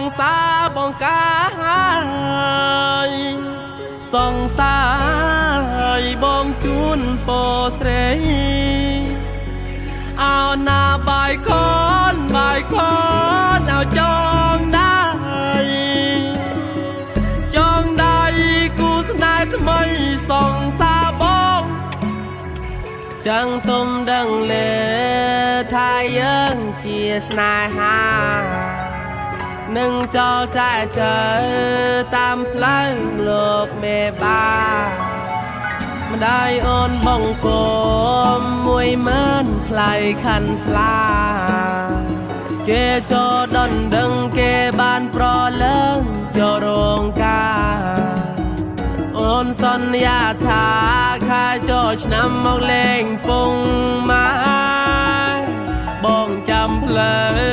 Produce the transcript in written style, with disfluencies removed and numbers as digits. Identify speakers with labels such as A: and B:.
A: ង្សារបងកាយសង្សារបងជូនពោស្រីអោណាបាយកនបាយកនអោចងដៃចងដៃគូស្នេហ៍ថ្មីសង្សារបង ចឹងទុំដឹងលើថាយើងជាស្នេហានឹងចោលចែកចើតាមផ្លូវលោកមេបាម្ដាយអូនបងគុំ10000ថ្លៃខណ្ឌស្លា គេចូលដណ្ដឹងគេបានប្រលើងចូលរោងការ អូនសន្យាថាខែចូលឆ្នាំមកលេងពងម៉ាបងចាំផ្លូវ។